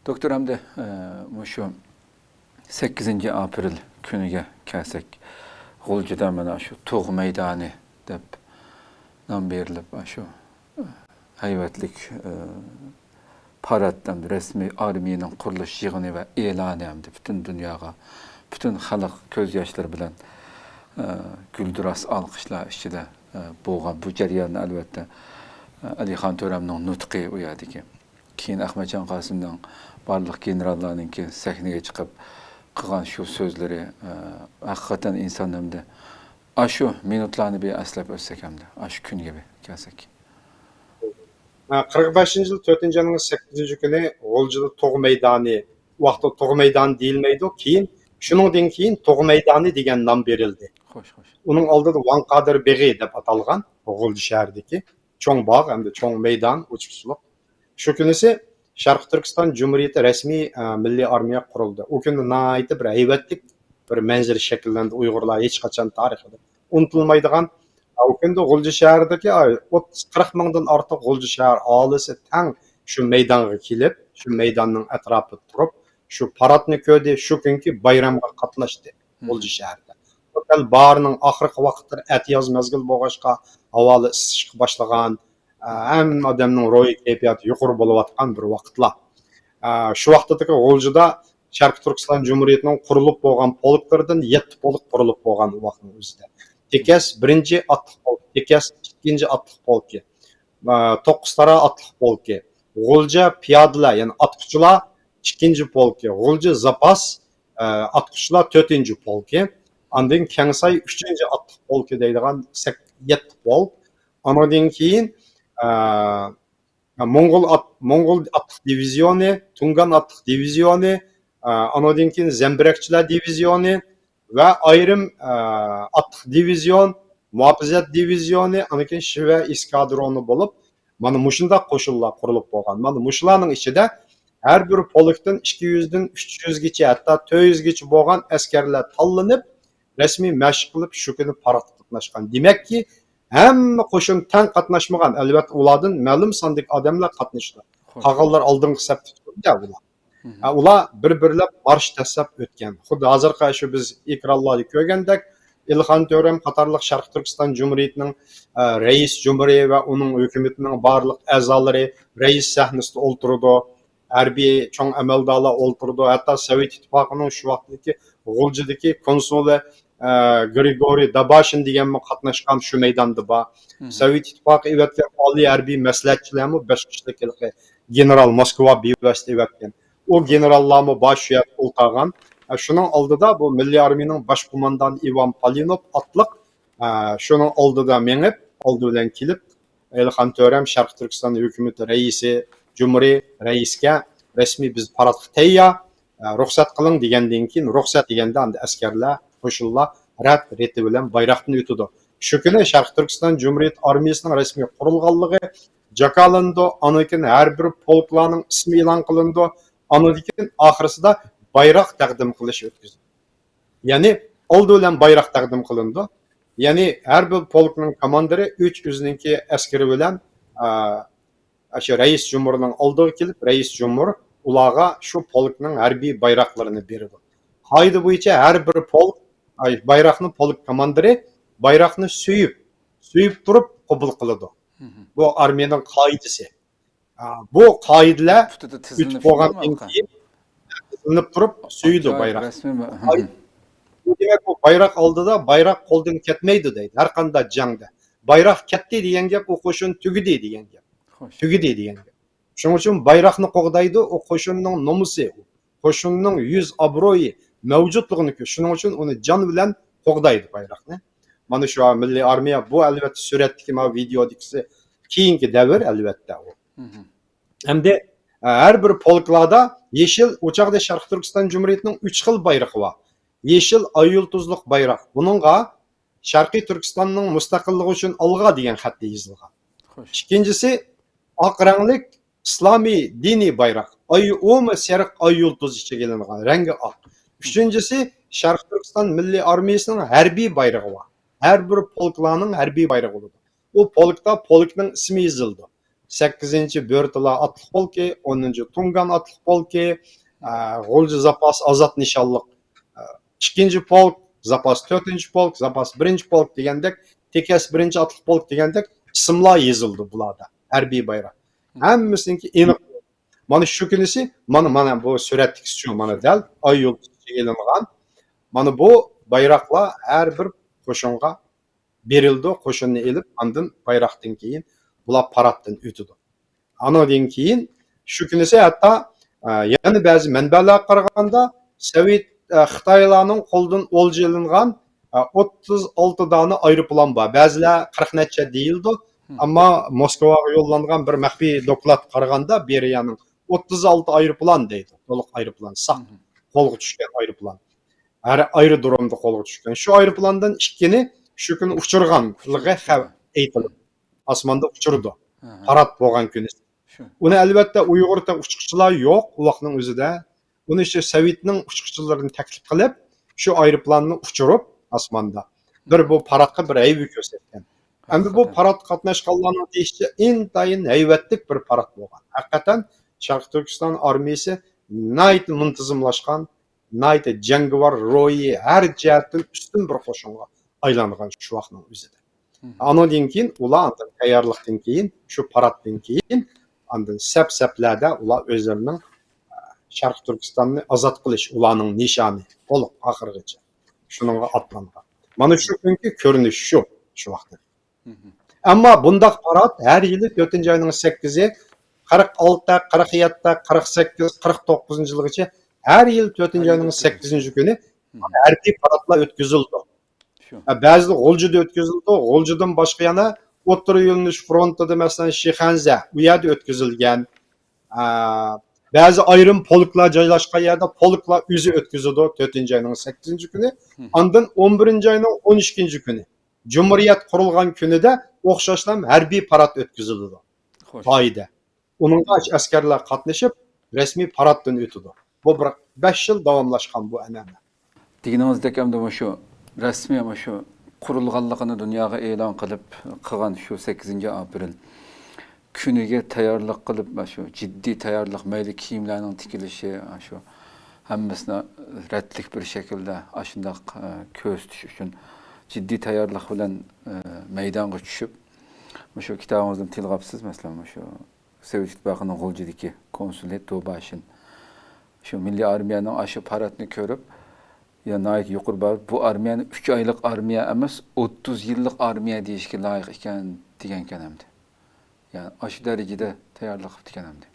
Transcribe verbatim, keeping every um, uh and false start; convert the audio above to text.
دوكتور، ئەمدى، ئە، مۇشۇ سەككىزىنچى ئاپرېل كۈنىگە كەلسەك، غۇلجىدا مانا شۇ تۇغ مەيدانى دەپ نام بېرىلىپ، شۇ، ئە، ھەيۋەتلىك، ئە، پارات ھەمدە رەسمىي ئارمىيىنىڭ قۇرۇلۇش يىغىنى ۋە ئېلانى ھەمدە پۈتۈن دۇنياغا، پۈتۈن خەلق كۆز ياشلىرى بىلەن، ئە، گۈلدۈراس ئالقىشلار ئىچىدە، ئە، بولغان بۇ جەرياننى، ئەلۋەتتە، ئە، ئەلىخان تۆرەمنىڭ نۇتقى ئۇ يەردىكى. كېيىن ئەخمەتجان قاسىمنىڭ بارلىق گېنېراللارنىڭكى سەھنىگە چىقىپ قىلغان شۇ سۆزلىرى، ئە، ھەقىقەتەن ئىنسان ئەمدى ئاشۇ مىنۇتلارنى بىر ئەسلەپ ئۆتسەك ئەمدى، ئاشۇ كۈنگە بىر كەلسەك. ھە، قىرىق بەشىنچى يىل تۆتىنچى ئاينىڭ سەككىزىنچى كۈنى غۇلجىدا تۇغ مەيدانى، ۋاقتىدا تۇغ مەيدانى دېيىلمەيدۇ، كېيىن، شۇنىڭدىن كېيىن تۇغ مەيدانى دېگەن نام بېرىلدى. خوش، خوش. ئۇنىڭ ئالدىدا ۋاڭ قادىر بېغى دەپ ئاتالغان غۇلجا شەھىرىدىكى چوڭ باغ ھەمدە چوڭ مەيدان، ئوچۇقچىلىق. شۇ كۈنىسى شەرقىي تۈركىستان جۇمھۇرىيىتى رەسمىي، ئە، مىللىي ئارمىيە قۇرۇلدى. ئۇ كۈندە ناھايىتى بىر ھەيۋەتلىك بىر مەنزىرە شەكىللەندى ئۇيغۇرلار ھېچقاچان تارىخىدا ئۇنتۇلمايدىغان. ئە، ئۇ كۈندە غۇلجا شەھىرىدىكى، ئە، ئوتتۇز قىرىق مىڭدىن ئارتۇق غۇلجا شەھەر ئاھالىسى تەڭ شۇ مەيدانغا كېلىپ، شۇ مەيداننىڭ ئەتراپىدا تۇرۇپ، شۇ پاراتنى كۆردى، شۇ كۈنكى بايرامغا قاتناشتى غۇلجا شەھىرىدە. بۇ دەل باھارنىڭ ئاخىرقى ۋاقىتلىرى، ئەتىياز مەزگىل بولغاچقا، ھاۋالار ئىسسىشقا باشلىغان، ئە، ھەممە ئادەمنىڭ روھىي كەيپىياتى يۇقىرى بولۇۋاتقان بىر ۋاقىتلار. ئە، شۇ ۋاقىتتىكى غۇلجىدا شەرقىي تۈركىستان جۇمھۇرىيىتىنىڭ قۇرۇلۇپ بولغان پولكلىرىدىن يەتتە پولك قۇرۇلۇپ بولغان ئۇ ۋاقىتنىڭ ئۆزىدە. تېكەس بىرىنچى ئاتلىق پولك، تېكەس ئىككىنچى ئاتلىق پولكى، ئە، توققۇز تارا ئاتلىق پولكى، غۇلجا پىيادىلەر، يەنى ئاتقۇچىلار ئىككىنچى پولكى، غۇلجا زاپاس، ئە، ئاتقۇچىلار تۆتىنچى پولكى، ئاندىن كەڭساي ئۈچىنچى ئاتلىق پولكى دەيدىغان سەك-، يەتتە پولك، ئانىڭدىن كېيىن، ئە، موڭغۇل ئات-، موڭغۇل ئاتلىق دىۋىزىيونى، تۇڭگان ئاتلىق دىۋىزىيونى، ئانىڭدىن كېيىن زەمبىرەكچىلەر دىۋىزىيونى ۋە ئايرىم، ئاتلىق دىۋىزىيون، مۇھاپىزەت دىۋىزىيونى، ئاندىن كېيىن شىۋە ئېسكادرونى بولۇپ، مانا مۇشۇنداق قوشۇنلار قۇرۇلۇپ بولغان. مانا مۇشۇلارنىڭ ئىچىدە ھەر بىر پولكتىن ئىككى يۈزدىن ئۈچ يۈزگىچە، ھەتتا تۆت يۈزگىچە بولغان ئەسكەرلەر تاللىنىپ، رەسمىي مەشىق قىلىپ، شۇ كۈنى پاراتقا قاتناشقان. دېمەككى، ھەممە قوشۇن تەڭ قاتناشمىغان. ئەلۋەتتە، ئۇلاردىن مەلۇم ساندىكى ئادەملەر قاتنىشتى. قالغانلار ئالدىنقى سەپتە تۇردى ئۇلار. ھە، ئۇلار بىر-بىرلەپ مارش دەسسەپ ئۆتكەن. خۇددى ھازىرقى شۇ بىز ئېكرانلاردا كۆرگەندەك، ئېلىخان تۆرەم قاتارلىق شەرقىي تۈركىستان جۇمھۇرىيىتىنىڭ، ئە، رەئىس جۇمھۇرى ۋە ئۇنىڭ ھۆكۈمىتىنىڭ بارلىق ئەزالىرى رەئىس سەھنىسىدە ئولتۇرىدۇ. ھەربىي چوڭ ئەمەلدارلار ئولتۇرىدۇ. ھەتتا سوۋېت ئىتتىپاقىنىڭ شۇ ۋاقىتتىكى غۇلجىدىكى كونسۇلى، ئە، گرىگورىي داباشىن دېگەنمۇ قاتناشقان شۇ مەيداندا بار. سوۋېت ئىتتىپاقى ئېۋەتكەن ئالىي ھەربىي مەسلىھەتچىلەرمۇ بەش كىشىلىك ھېلىقى گېنېرال موسكۋا بىۋاسىتە ئېۋەتكەن. ئۇ گېنېراللارمۇ بار شۇ يەردە ئولتۇرغان. ئە، شۇنىڭ ئالدىدا بۇ مىللىي ئارمىيىنىڭ باش قوماندانى ئىۋان پالىنوف ئاتلىق، ئە، شۇنىڭ ئالدىدا مېڭىپ، ئالدى بىلەن كېلىپ، ئېلىخان تۆرەم شەرقىي تۈركىستان ھۆكۈمىتى رەئىسى، جۇمھۇرىي رەئىسكە رەسمىي بىز پاراتقا تەييار، ئە، رۇخسەت قىلىڭ دېگەندىن كېيىن، رۇخسەت دېگەندە ئەمدى ئەسكەرلەر، قوشۇنلار رەت-رېتى بىلەن بايراقتىن ئۆتىدۇ. شۇ كۈنى شەرقىي تۈركىستان جۇمھۇرىيەت ئارمىيىسىنىڭ رەسمىي قۇرۇلغانلىقى جاكارلىنىدۇ، ئاندىن كېيىن ھەر بىر پولكلارنىڭ ئىسمى ئېلان قىلىنىدۇ، ئاندىن كېيىن ئاخىرسىدا بايراق تەقدىم قىلىش ئۆتكۈزۈلىدۇ. يەنى ئالدى بىلەن بايراق تەقدىم قىلىنىدۇ. يەنى ھەر بىر پولكنىڭ كاماندىرى ئۈچ ئۆزىنىڭكى ئەسكىرى بىلەن، ئا، ئاشۇ رەئىس جۇمھۇرنىڭ ئالدىغا كېلىپ، رەئىس جۇمھۇر ئۇلارغا شۇ پولكنىڭ ھەربىي بايراقلىرىنى بېرىدۇ. قائىدە بويىچە ھەر بىر پولك، ئاي، بايراقنى پولك كاماندىرى بايراقنى سۆيۈپ، سۆيۈپ تۇرۇپ قوبۇل قىلىدۇ. بۇ ئارمىيەنىڭ قائىدىسى. ئا، بۇ قائىدىلەر پۇتىدا ئۆتۈپ تىزلىنىپ بولغاندىن كېيىن تىزلىنىپ تۇرۇپ سۆيىدۇ بايراق. رەسمىي. بۇ دېمەك، بۇ بايراق ئالدىدا بايراق قولدىن كەتمەيدۇ دەيدۇ، ھەر قانداق جەڭدە. بايراق كەتتى دېگەن گەپ، ئۇ قوشۇن تۈگىدى دېگەن گەپ. خوش. تۈگىدى دېگەن گەپ. شۇنىڭ ئۈچۈن بايراقنى قوغدايدۇ، ئۇ قوشۇننىڭ نومۇسى، قوشۇننىڭ يۈز ئابرۇيى، مەۋجۇتلۇقىنى كۆ-، شۇنىڭ ئۈچۈن ئۇنى جان بىلەن قوغدايدۇ بايراقنى. مانا شۇ مىللىي ئارمىيە، بۇ ئەلۋەتتە سۈرەتتىكى مانا ۋىدېودىكىسى كېيىنكى دەۋر ئەلۋەتتە ئۇ. ئەمدى، ئە، ھەر بىر پولكلاردا يېشىل، ئۇ چاغدا شەرقىي تۈركىستان جۇمھۇرىيىتىنىڭ ئۈچ خىل بايرىقى بار. يېشىل ئاي يۇلتۇزلۇق بايراق. بۇنىڭغا شەرقىي تۈركىستاننىڭ مۇستەقىللىقى ئۈچۈن ئالغا دېگەن خەتتە يېزىلغان. خوش. ئىككىنچىسى، ئاق رەڭلىك ئىسلامىي دىنىي بايراق. ئاي، ئۇمۇ سېرىق ئاي يۇلتۇز ئىچىگە ئېلىنغان، رەڭگى ئاق. ئۈچىنچىسى، شەرقىي تۈركىستان مىللىي ئارمىيىسىنىڭ ھەربىي بايرىقى بار. ھەر بىر پولكلارنىڭ ھەربىي بايرىقى بولىدۇ. ئۇ پولكتا پولكنىڭ ئىسمى يېزىلىدۇ. سەككىزىنچى بۆرتالا ئاتلىق پولكى، ئونىنچى تۇڭگان ئاتلىق پولكى، ئە، غۇلجا زاپاس ئازاد نىشانلىق، ئە، ئىككىنچى پولك، زاپاس تۆتىنچى پولك، زاپاس بىرىنچى پولك دېگەندەك، تېكەس بىرىنچى ئاتلىق پولك دېگەندەك ئىسىملار يېزىلىدۇ بۇلاردا، ھەربىي بايراق. ھەممىسىنىڭكى ئېنىق. مانا شۇ كۈنىسى، مانا، مانا بۇ سۈرەتتىكىسى شۇ، مانا دەل ئاي يۇلتۇزىغا ئېلىنغان. مانا بۇ بايراقلار ھەر بىر قوشۇنغا بېرىلىدۇ، قوشۇننى ئېلىپ، ئاندىن بايراقتىن كېيىن بۇلار پاراتتىن ئۆتىدۇ. ئانىڭدىن كېيىن شۇ كۈنىسى ھەتتا، ئە، يەنە بەزى مەنبەلەرگە قارىغاندا، سوۋېت، ئە، خىتايلارنىڭ قولىدىن ئولجا ئېلىنغان، ئە، ئوتتۇز ئالتە دانە ئايروپىلان بار. بەزىلەر قىرىق نەچچە دېيىلىدۇ. ئەمما موسكۋاغا يوللانغان بىر مەخپىي دوكلاتقا قارىغاندا، بېرىيەنىڭ ئوتتۇز ئالتە ئايروپىلان دەيدۇ. تولۇق ئايروپىلان، ساق قولغا چۈشكەن ئايروپىلان. ھەر ئايرودرومدا قولغا چۈشكەن. شۇ ئايروپىلاندىن ئىككىنى شۇ كۈنى ئۇچۇرغانلىقى خەۋ-، ئېيتىلىدۇ. ئاسماندا ئۇچۇرىدۇ. پارات بولغان كۈنى. ئۇنى ئەلۋەتتە ئۇيغۇر تە-، ئۇچقۇچىلار يوق ئۇ ۋاقىتنىڭ ئۆزىدە. ئۇنى شۇ سوۋېتنىڭ ئۇچقۇچىلىرىنى تەكلىپ قىلىپ، شۇ ئايروپىلاننى ئۇچۇرۇپ ئاسماندا. بىر بۇ پاراتقا بىر ھەيۋە كۆرسەتكەن. ئەمدى بۇ پاراتقا قاتناشقانلارنىڭ دېيىشىچە ئىنتايىن ھەيۋەتلىك بىر پارات بولغان. ھەقىقەتەن شەرقىي تۈركىستان ئارمىيىسى ناھايىتى مۇنتىزىملاشقان، ناھايىتى جەڭگىۋار روھى، ھەر جەھەتتىن ئۈستۈن بىر قوشۇنغا ئايلانغان شۇ ۋاقىتنىڭ ئۆزىدە. ئانىڭدىن كېيىن ئۇلار ئاندىن تەييارلىقتىن كېيىن، شۇ پاراتتىن كېيىن ئاندىن سەپ-سەپلەردە ئۇلار ئۆزلىرىنىڭ، ئە، شەرقىي تۈركىستاننى ئازاد قىلىش ئۇلارنىڭ نىشانى تولۇق ئاخىرغىچە شۇنىڭغا ئاتلانغان. مانا شۇ كۈنكى كۆرۈنۈش شۇ، شۇ ۋاقىتتا. ئەمما بۇنداق پارات ھەر يىلى تۆتىنچى ئاينىڭ سەككىزى، قىرىق ئالتە، قىرىق يەتتە، قىرىق سەككىز، قىرىق توققۇزىنچى يىلغىچە ھەر يىلى تۆتىنچى ئاينىڭ سەككىزىنچى كۈنى ھەربىي پاراتلار ئۆتكۈزۈلىدۇ. ھە، بەزىدە غۇلجىدا ئۆتكۈزۈلىدۇ. غۇلجىدىن باشقا يەنە ئوتتۇرا يۆنىلىش فرونتىدا، مەسىلەن، شىخەنزە، ئۇ يەردە ئۆتكۈزۈلگەن. ئە، بەزى ئايرىم پولكلار جايلاشقان يەردە پولكلار ئۆزى ئۆتكۈزىدۇ تۆتىنچى ئاينىڭ سەككىزىنچى كۈنى. ئاندىن ئون بىرىنچى ئاينىڭ ئون ئىككىنچى كۈنى، جۇمھۇرىيەت قۇرۇلغان كۈنىدە ئوخشاشلا ھەربىي پارات ئۆتكۈزۈلىدۇ. ئايدا. ئۇنىڭغا ئەسكەرلەر قاتنىشىپ، رەسمىي پاراتتىن ئۆتىدۇ. بۇ بىر بەش يىل داۋاملاشقان بۇ ئەنئەنە. دېگىنىڭىزدەك، ئەمدى مۇشۇ رەسمىي مۇشۇ قۇرۇلغانلىقىنى دۇنياغا ئېلان قىلىپ قىلغان شۇ سەككىزىنچى ئاپرېل كۈنىگە تەييارلىق قىلىپ، مۇشۇ جىددىي تەييارلىق، مەيلى كىيىملەرنىڭ تىكىلىشى، شۇ ھەممىسىنى رەتلىك بىر شەكىلدە ئاشۇنداق، ئە، كۆرسىتىش ئۈچۈن جىددىي تەييارلىق بىلەن، ئە، مەيدانغا چۈشۈپ، مۇشۇ كىتابىڭىزدىن تىلغاپسىز، مەسىلەن، مۇشۇ سوۋېت ئىتتىپاقىنىڭ غۇلجىدىكى كونسۇلى توباشىن شۇ مىللىي ئارمىيەنىڭ ئاشۇ پاراتنى كۆرۈپ، يا ناھايىتى يۇقىرى باھا، بۇ ئارمىيەنى ئۈچ ئايلىق ئارمىيە ئەمەس، ئوتتۇز يىللىق ئارمىيە دېيىشكە لايىق ئىكەن، دېگەنكەن ئەمدى. يەنى ئاشۇ دەرىجىدە تەييارلىق قىپتىكەن ئەمدى.